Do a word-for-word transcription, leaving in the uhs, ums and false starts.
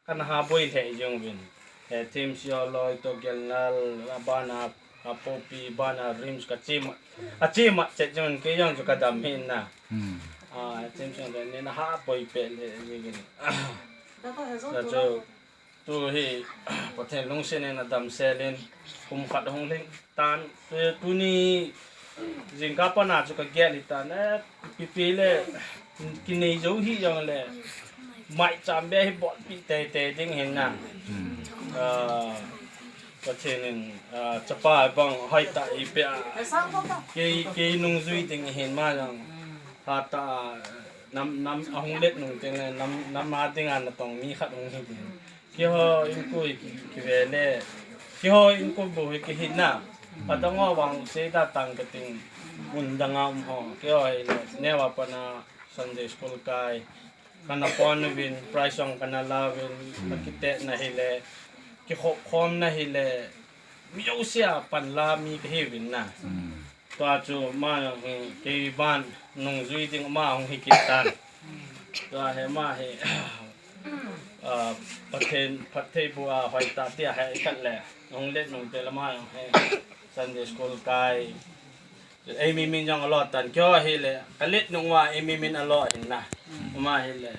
Kana ha boi lheh jong uvin. He thim sio loi to gelnal, abana, apopi, bana rims ka chima. A chima chet jong kei jong chu ka dam hin na. Hmm. A thim sio le ni na ha boi pe le jing in. Na chu tu hi Pathen lungset in a damsel in kum khat hung lhing tan, eh, tuni jingkah pana chu ka gel hi tan, eh, pipi le kinei jou hi jong le, mai cham be hi bol pi tei tei ding hin na. Hmm. Ah, Pathen in, ah, chapa bang hoi ta i pe a. Kei, kei nungjui ding hin ma jong. Ha ta, nam, nam, a hung let nung teng le, nam, nam ha ding a na tong mi khat hung hi ding. Keiho insung hi ki, ki ve le. Keiho insung bu hi ki hin na. Patong ho vang sei ta tang ka ting. Mun dang a um ho. Keiho hi le. Neo a pat na Sunday school kai. Kana pon uvin, prize jong kana la uvin. Ka kitet na hi le. Kikhop khom na hi le. Mi jouse a pan la mi ka hi uvin na. Hmm. Tua chu ma jong hi, kei ban nungjui ding ma hung hi kit tan. Tua hi ma hi, ah, Pathen, Pathen bu a hoi ta tia hi khat le. Hung let nung te la ma jong hi Sunday school kai. Ei mi min jong a lo tan kyo hi le. Ka let nung wa ei mi min a lo hin na. Ma hi le.